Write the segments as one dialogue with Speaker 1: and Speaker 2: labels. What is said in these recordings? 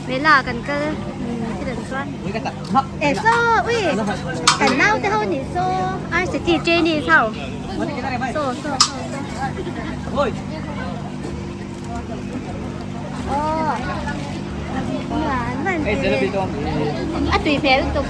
Speaker 1: Mela kan kal thil an chuan eh saw ui kan nau te ho nih saw RCT trainees ho saw saw saw saw aw a tui hmel lutuk.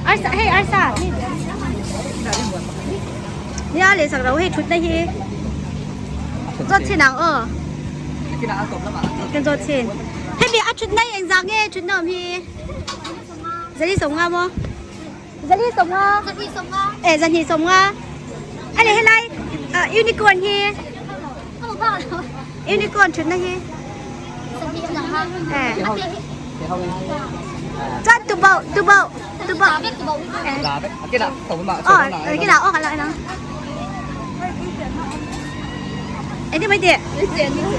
Speaker 1: Arsa hei arsa nia leh sak lo hei thutna hi zawt chhin ang aw kan zawt chhin hemi a thutna hi engzah nge thutna awm hi zali sawmnga maw zali sawmnga eh zahnih sawmnga a leh helai unicorn hi unicorn thutna hi eh chuan tubauh tubauh tubauh eh aw cái nào aw cái nào Eng mai tih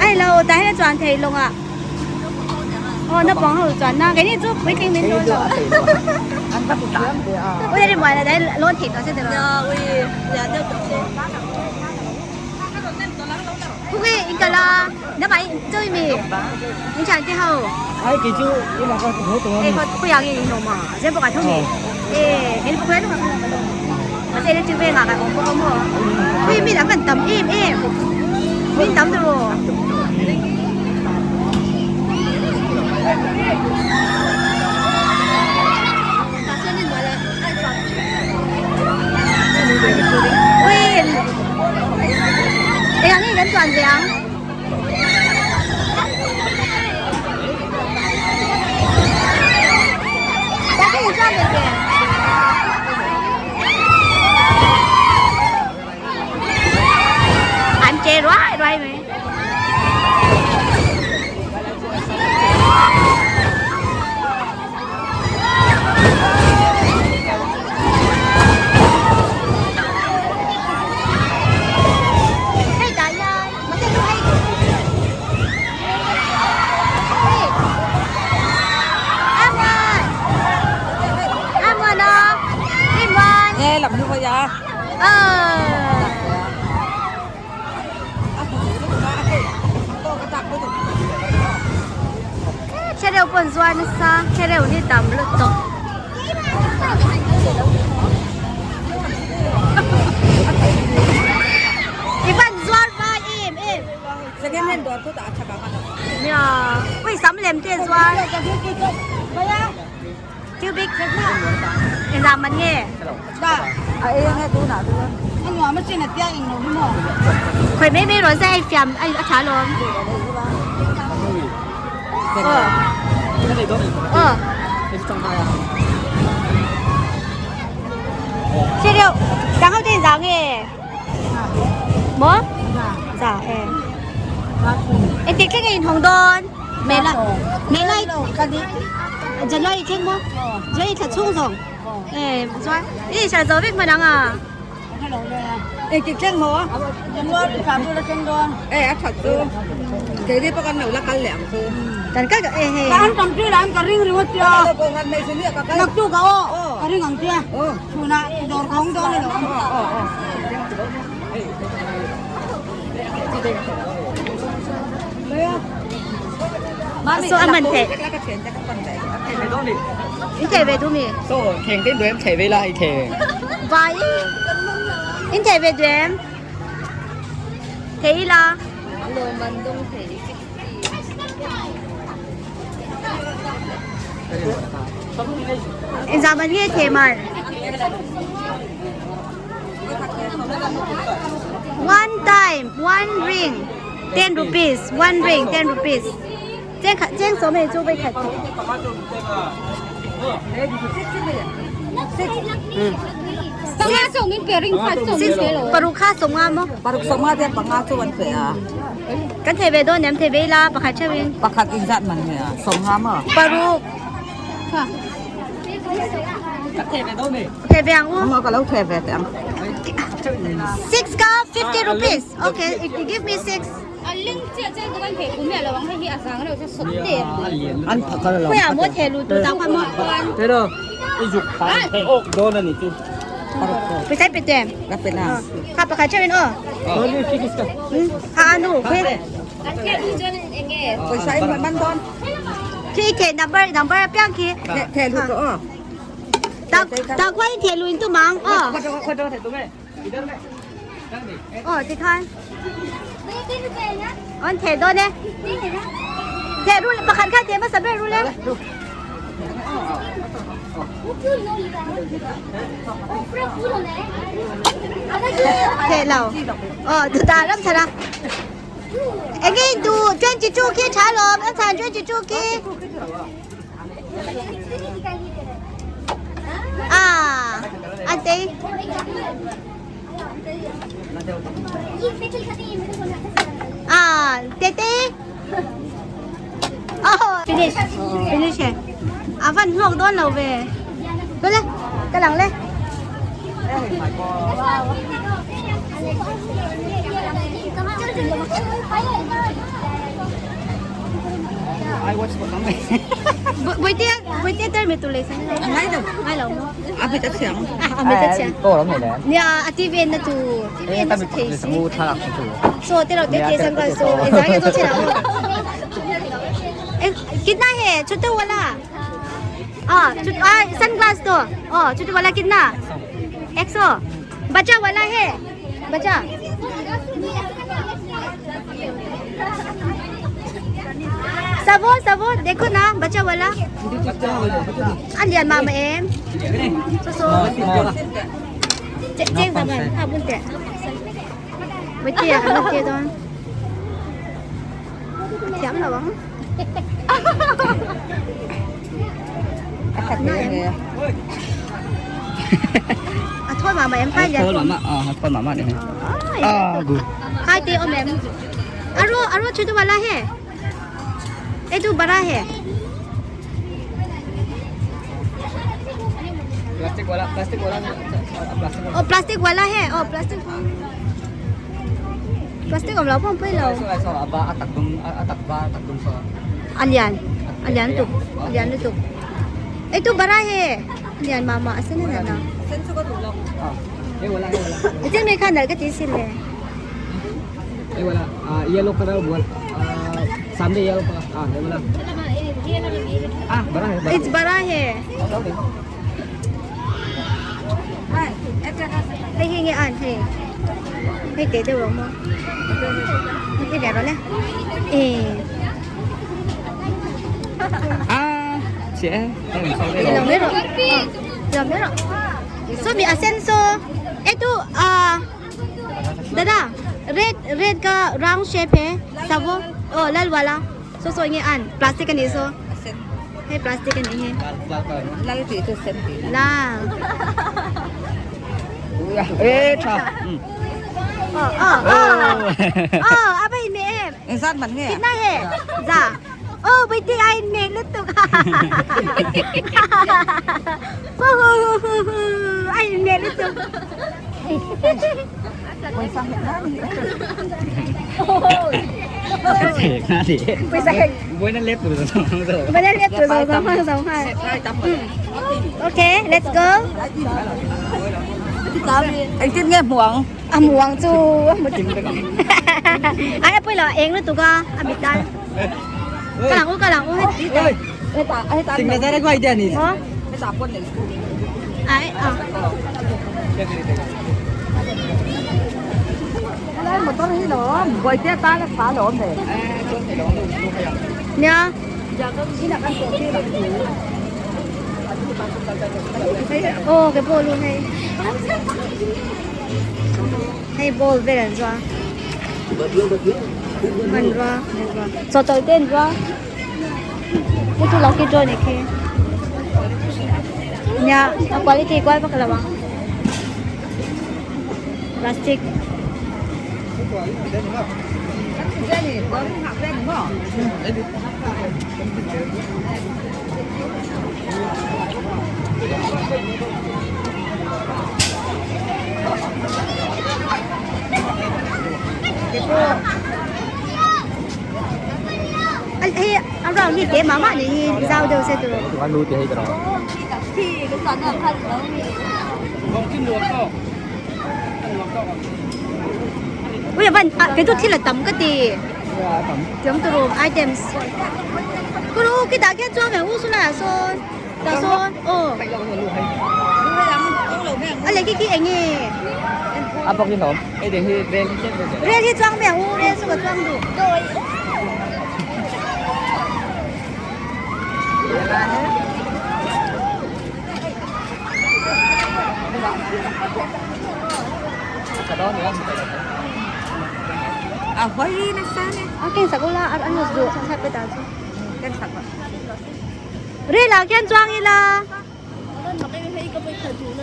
Speaker 1: ai lo tah hian chuan thei lawng ah aw naupang ho chuan a keini chu puitling min dawn lo ui ri muan a lawn thei tawh se tiraw khuke in kal a namah in chawi mi in thian te ho hei khawi ah nge in awm a zen bawk ah tho mi e keini pawh khawi ah mahse electric veng ah kan awm bawk a maw ui mi dang kan tam em em min tam tiraw. Ui eng nge kan chuan ve ang. An che ruai ruai mai. Hei tah hian mahse chu hei hei Amuan Amuan a Rinmuan
Speaker 2: Nghe lầm như vậy à?
Speaker 1: Ờ Khereu pawh an zuar nasa khereu hi tam lutuk. I van zuar vai em em.
Speaker 2: Second hand dawr chu tah a chak ang a.
Speaker 1: Nia ui sam lem te zuar. Cubic engzah man nge?
Speaker 2: A ei ange tunah chuan. A nuam a chin a tia eng lo hi maw?
Speaker 1: Khawi mai mai rawn zai a fiam a tha alawm. Aw. Aw. Che deuh, dang ho te in za nge? Maw? Za e. Engtik thleng in hawng dawn? Mela Mela January thleng maw? January thla chhung zawng. E chuan i hriat zawh vek hman ang a.
Speaker 2: Engtik thleng maw? January thla chu la thleng dawn. E a that chu. Keini pawh kan lo la kal leh ang chu.
Speaker 1: Kan kal e hei.
Speaker 2: Ka an tam tir an ka ring ringawt tia. Naktuk a aw ka ring ang tia. Chhunah dawr ka hawng dawn alawm.
Speaker 1: So a man theih. In thei ve duh mi?
Speaker 3: So theng te duem thei ve la i theng.
Speaker 1: Vai. In thei ve duem. Thei la.
Speaker 4: Lo man dong thei.
Speaker 1: In zaman nge thei man. One time, one ring, 10 rupees, one ring, 10 rupees. Cheng khat cheng sawm hei chu vai khat. Paruk kha sawmnga maw?
Speaker 2: Paruk sawmnga te panga chu an pe a.
Speaker 1: Kan thei ve dawn em thei ve ila pakhat theuhin.
Speaker 2: Pakhat in zat man nge a sawmnga maw?
Speaker 1: Paruk. Thei ve ang u.
Speaker 2: Maw ka lo thei ve teh ang.
Speaker 1: 6 ka 50 rupees. Okay, you give me 6.
Speaker 3: An phakar lo.
Speaker 1: Khuya mo thei lu tu ta kha mo.
Speaker 3: Pero i zuk phan thei ok dawn ani chu.
Speaker 1: Pawisa i pe tu em?
Speaker 2: Ka pe na.
Speaker 1: Kha pakhat theuh in aw. Kha anu khi.
Speaker 2: Pawisa i man dawn.
Speaker 1: Khi i theh number number apiang khi.
Speaker 2: Theh lut rawh aw.
Speaker 1: Tak tak khuan i theh luin tum ang aw. Aw tikhan. An theh dawn e. Theh ru pakhat kha theh hmasa ber ru le. Theh lo. Aw chutah ram chhan a. Enge in duh 22 khi tha lawm an chhan 22 khi. Ah an tei. Ah tete. Oh finish finish e. A van hlawk dawn lo ve. Kale ka lang le. Buitia buitia ter mi tu le sang.
Speaker 2: Ngai lo.
Speaker 1: Ngai lo mo.
Speaker 2: A mit a chiang.
Speaker 1: A mit a chiang.
Speaker 3: Ko lam nei le.
Speaker 1: Nia a ti ven na tu. Ti ven na thei si.
Speaker 3: Mu thla lak tu.
Speaker 1: So te lo te te sang kan so. E zang ye zo che la. E kitna he chote wala. Ah, chut ah sunglass to. Oh, chote wala kitna. 100. Bacha wala he. Bacha. Savo savo dekho na bacha wala. A lian mah mah em. So so. Cheng cheng zaman kha bun teh. Với tia kan tia dawn. Thiam lo ang.
Speaker 2: A khat ve nge.
Speaker 1: A thawl mah mah em khai lian.
Speaker 3: Thawl mah mah a thawl mah mah ni. Ah gu.
Speaker 1: Khai te om em. Aro aro chutu wala he. E tu bara he.
Speaker 3: Plastic wala plastic wala plastic.
Speaker 1: Oh plastic wala he. Oh plastic. Plastic awm lo pawh an pawi lo. A lian a lian lutuk a lian lutuk ei tu bara he a lian mah mah a sen a nalh a ichin mi kha nalh ka ti sin le. It's bara he. Hei hi nge an hei hei teh deuh lo maw hei leh rawh le e lo mai rawh lo mai rawh saw mi a sen saw e tu a dada red red ka round shape he savo oh lal wala saw saw nge an plastic ani saw. Hei plastic a nih hi.
Speaker 2: Lal tih chu sen tih.
Speaker 1: Lal.
Speaker 3: Ê tha.
Speaker 1: Ờ ờ ờ. Ờ a ba in meh em.
Speaker 2: Engzat man nge?
Speaker 1: Kitna he. Za. Oh bai ti a in meh lutuk. Hu hu hu hu hu. A in meh lutuk. Okay, let's go.
Speaker 2: Engtin nge hmuang?
Speaker 1: A hmuang chu ai a pawilo eng lutuk a a mit tan. Ka lang u ka lang u heti ai a. Nia. Aw ke pawh lu hei. Hei ball vel an zuar hmanrua chawhtawlh te an zuar hei chu lucky draw ni khi nia a quality kual vak lo ang plastic. Hei a round hi te mah mah niin zau deuh se tur. Ui a van ah kei chu thil a tam ka ti tiang turu items kuru khi tah khian chuang ve u saw laiah sawn tah sawn aw a leh khi khi eng nge rel hi chuang ve ang u rel chu ka chuang duh.
Speaker 2: A hawi nasa ne.
Speaker 1: A keng sak ula a an duh thlap pe ta chu. Rel ah khian chuang ila.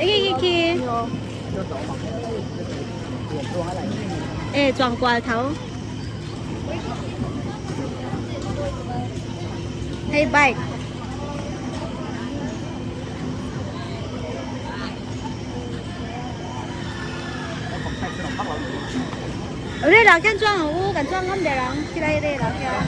Speaker 1: Enge khi khi. E chuang kual tho. Hei bike. Rel ah khian chuang ang u kan chuang ngam der ang khilai rel ah khian.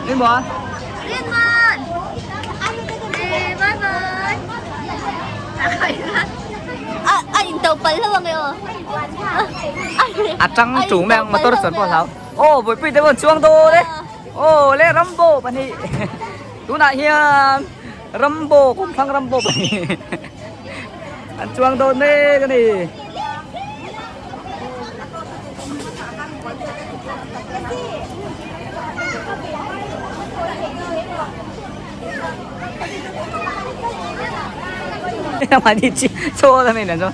Speaker 3: Lên bò.
Speaker 4: Liên man. Ê, bye bye. À, à, in tàu pal ho ang yo.
Speaker 3: A tang chu mang motor chuan pawh a hlau. Aw Bawihpui te pawh an chuang dawn e. Aw le Rambo pahnih tunah hian Rambo kawmthlang Rambo pahnih an chuang dawn mek a ni. Mahni chi chaw a ni nen chuan.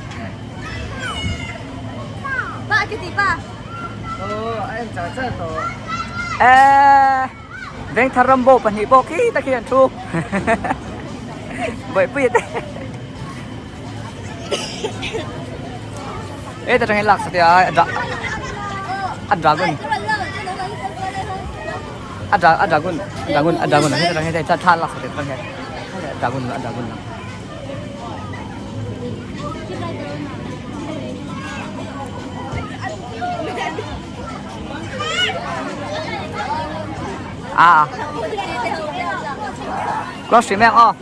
Speaker 4: Pa cái gì pa?
Speaker 3: Eee Vengthar Rambo pahnih pawh khi tak hi an thu Bawihpui te E ta tangin lak satia a dragon a dragon dragon a dragon he ta tangin ta tha lak satia tangin dragon a dragon À. Có xí mèo không?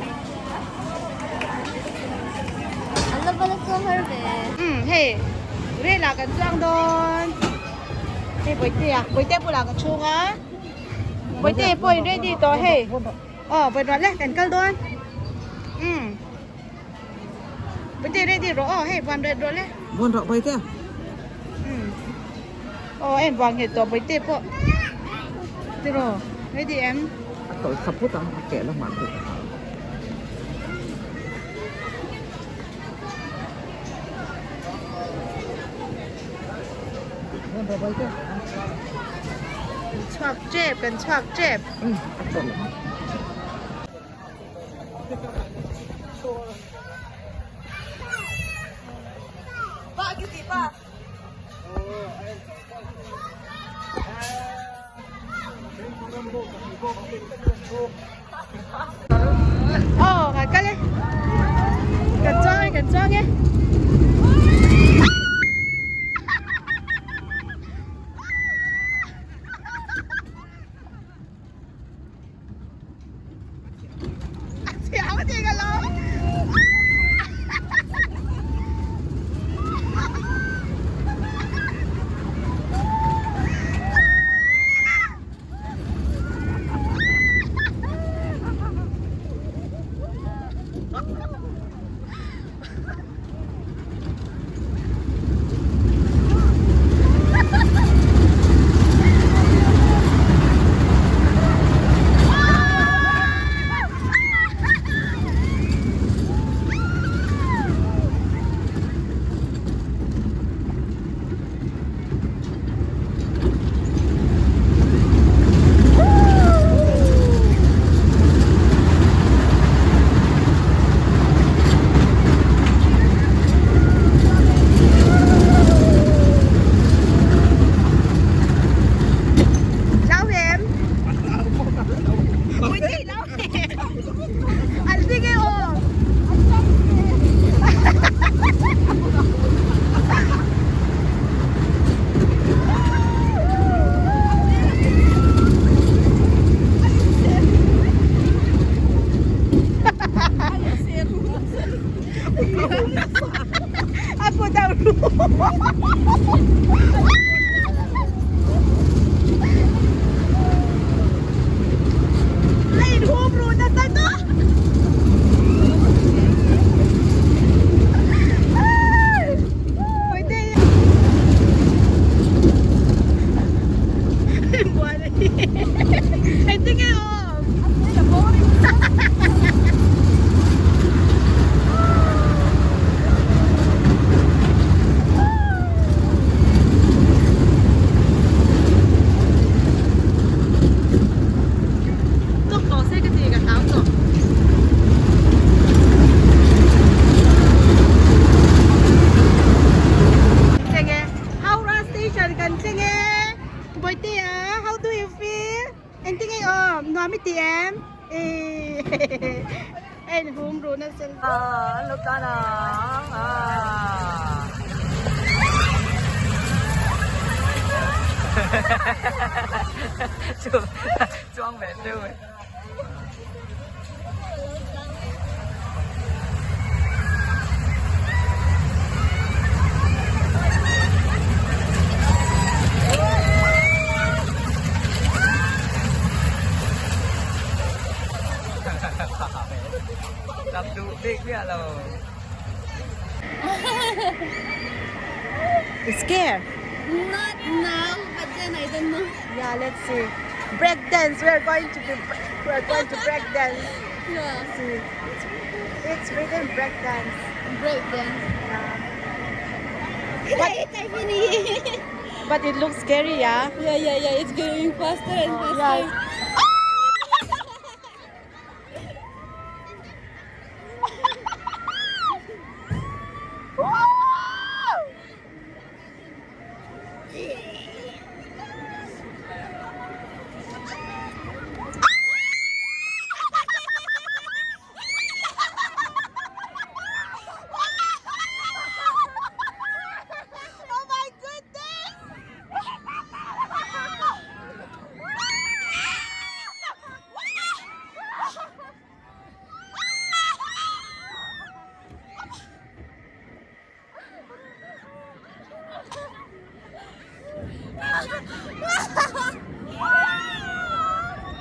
Speaker 2: Hei rel ah kan chuang dawn hei bawihte ah bawihte bulah ka chhung a bawihte pawh in ready tawh hei aw vawi le kan kal dawn umm. Bawihte ready rawh aw hei buan ret rawh le.
Speaker 3: Buan rawh bawihte.
Speaker 2: Umm. Aw a inbuan nghet tawh bawihte pawh. Tiraw ready em?
Speaker 3: A tawlh kha phut ang a keh lamah pawh. Buan rawh bawihte.
Speaker 2: Chhuak tep kan chhuak tep.
Speaker 3: Umm a tawlh.
Speaker 2: Aw ngai kal e kan chuang e kan chuang e. A kut a ru. A inhum ru nasa tawh. Howrah station kan thleng e Bawihtea how do you feel engtin nge awm nuam i ti em hei hum run a sel
Speaker 3: Chuang ve deuh e. Tap duh bik miah lo.
Speaker 2: Scared?
Speaker 4: Not now, but then I don't know.
Speaker 2: Yeah, let's see. Break dance. We are going to be we are going to break dance.
Speaker 4: Yeah.
Speaker 2: See. It's written break dance.
Speaker 4: Break dance.
Speaker 2: Yeah.
Speaker 4: But,
Speaker 2: But it looks scary, yeah?
Speaker 4: yeah, yeah, yeah. It's going faster and faster.
Speaker 2: Yes.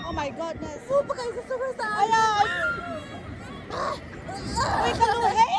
Speaker 2: Oh my goodness! Oh my goodness! Ayan! Uy, kaluhi!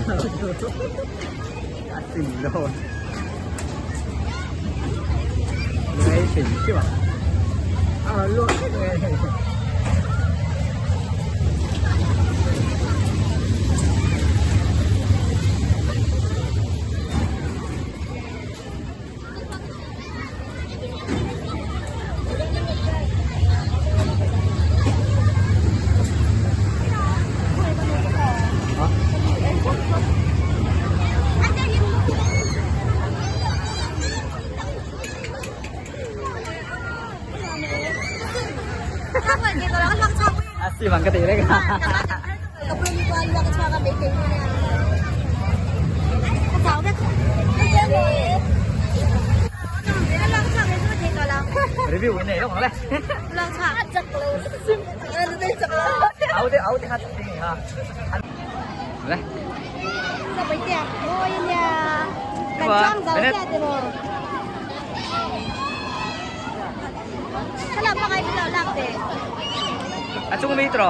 Speaker 3: A sim dawn. Lung ei hrim hrim a. A rawn luak vek mai a ni. A sim ang ka tih reng a. Review in nei lo ang le. Au te au te kha ting ha. Le. A chung mi tro.